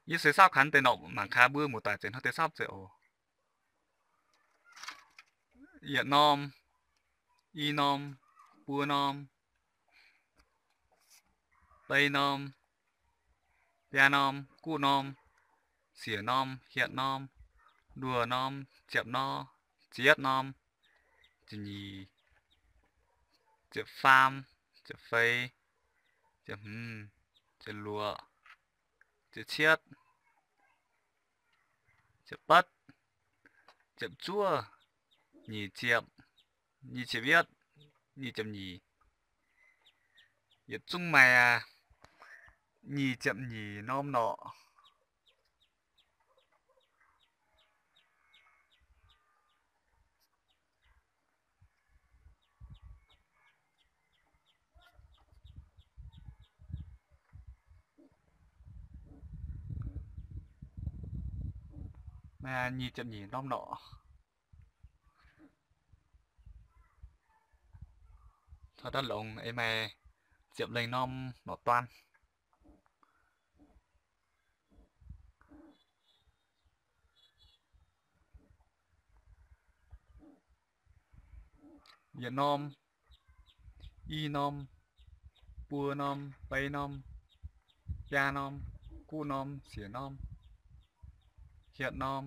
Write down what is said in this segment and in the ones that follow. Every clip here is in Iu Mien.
Yie se saauv kaaix deix norqc mangc gaax mbuo muoz-doic zeiz hnangv deix saauv zeiz oc. Yietc norm, i norm, buo norm, bei norm, biaa norm, guqv norm, siec norm, hietc norm, luoqc norm, ziepc norm, ziepc yietv norm, ziepc nyeic, ziepc faam, ziepc feix, ziepc hmz, ziepc luoqc, ziepc cietv, ziepc betv, ziepc zuov, nyic ziepc, nyic ziepc yietv, nyic ziepc nyeic. Yietc zungv maaih aqv, nyic ziepc nyeic norm norqc. Maaih nyic ziepc nyeic norm norqc. Taux daaih longx ei maaih ziepc lengh norm norqc duan. Yietc norm, i norm, buo norm, bei norm, biaa norm, guqv norm, siec norm, hietc norm,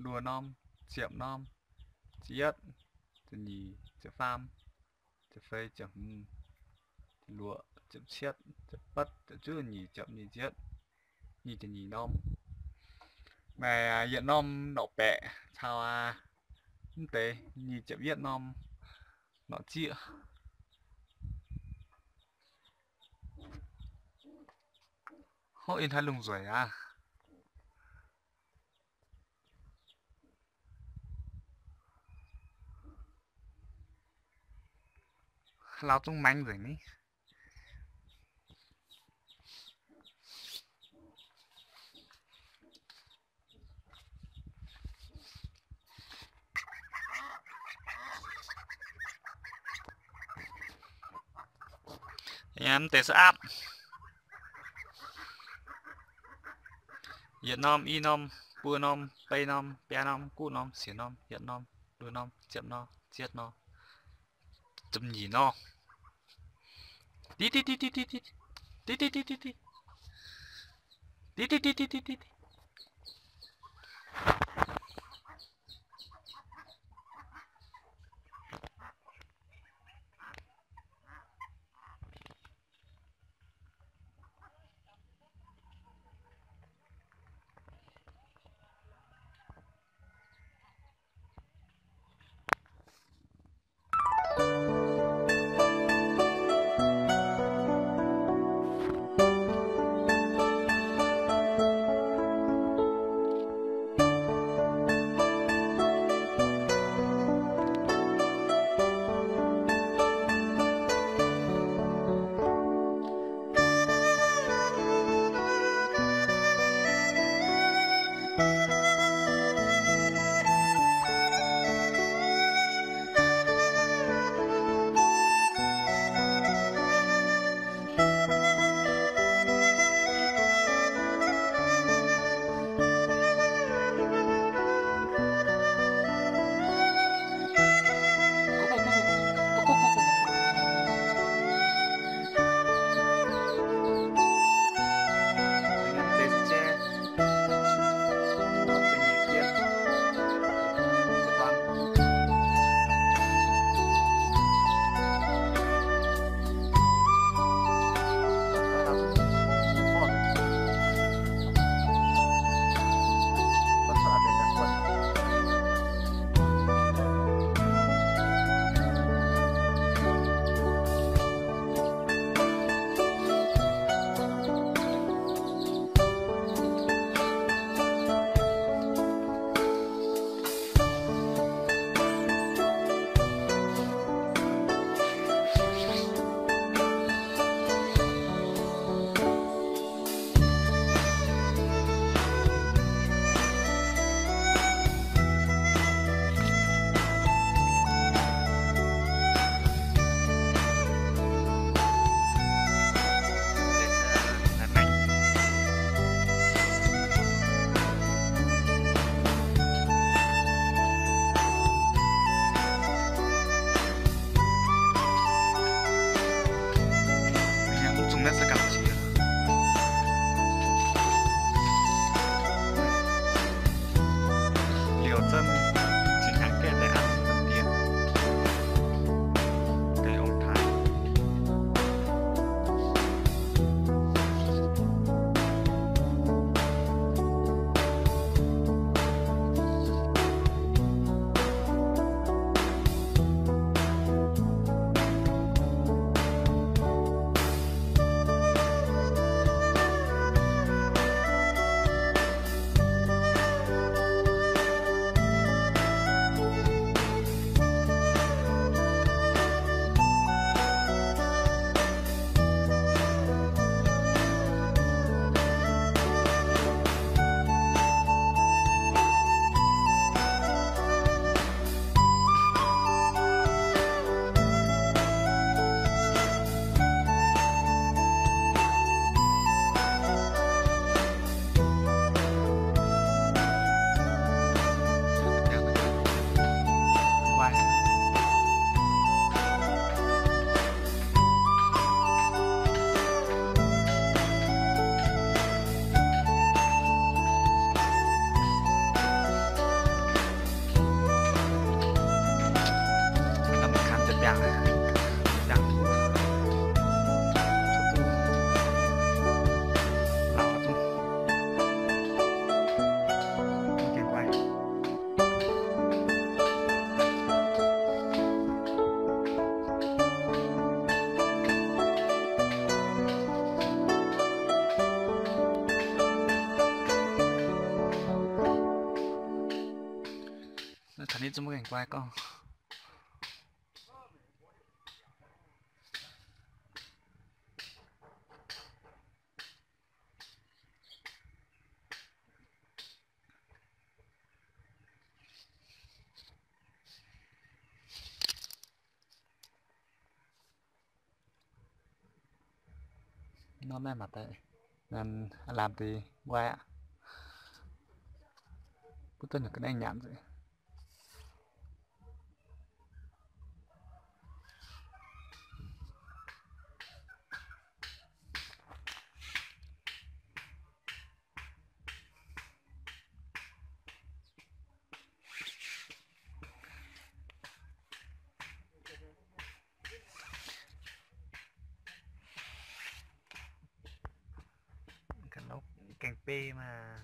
luoqc norm, ziepc norm, ziepc yietv, ziepc nyeic, ziepc faam, ziepc feix, ziepc hmz, ziepc luoqc, ziepc cietv, ziepc betv, ziepc zuov, nyic ziepc, nyic ziepc yietv, nyic ziepc nyeic norm. Maaih yietc norm norqc baeqc caux mv deix nyic ziepc yietv norm norqc zieqv. Hov, ih hnoi lungh nzueic aqv. Lauh zungv maengx nzengc ni. Mv deix se aapv. Yietc norm, i norm, buo norm, bei norm, biaa norm, guqv norm, siec norm, hietc norm, luoqc norm, ziepc norm, ziepc yietv norm, ziepc nyeic norm. Div, div, div, div, div. Div, div, div, div, div. Div, div, div, div, div, div. Ninh zungv maiv gaengh guai gorngv. Nor naaiv maaih deix, laamh deix nquai aqv. Butv duqv nyungc ga'naaiv nyanc nzengc. Ga'naaiv gaengh bei maah.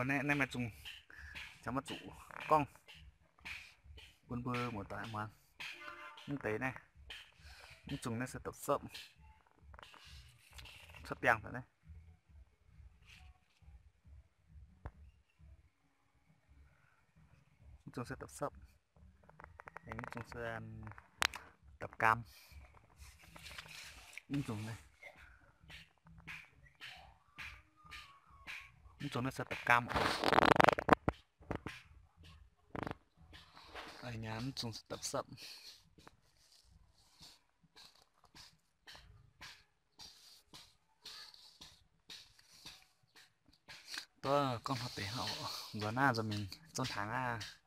Naaiv maiv zungh, maiv zuqc gorngv bun mbuo muoz-doic muangx. Mv deix naaiv, mv zungh naaiv se dopc sopv, cuotv biangh daaih naaiv. Mv zungh se dopc sopv, mv zungh se dopc gaam. Mv zungh, mv zungh naaiv se dopc gaam. Aa, mv zungh se dopc sopv. Duqv gorngv hnoi deix hnangv, nzuonx naaiv nzuonx mingh zouv hnaangx aqv.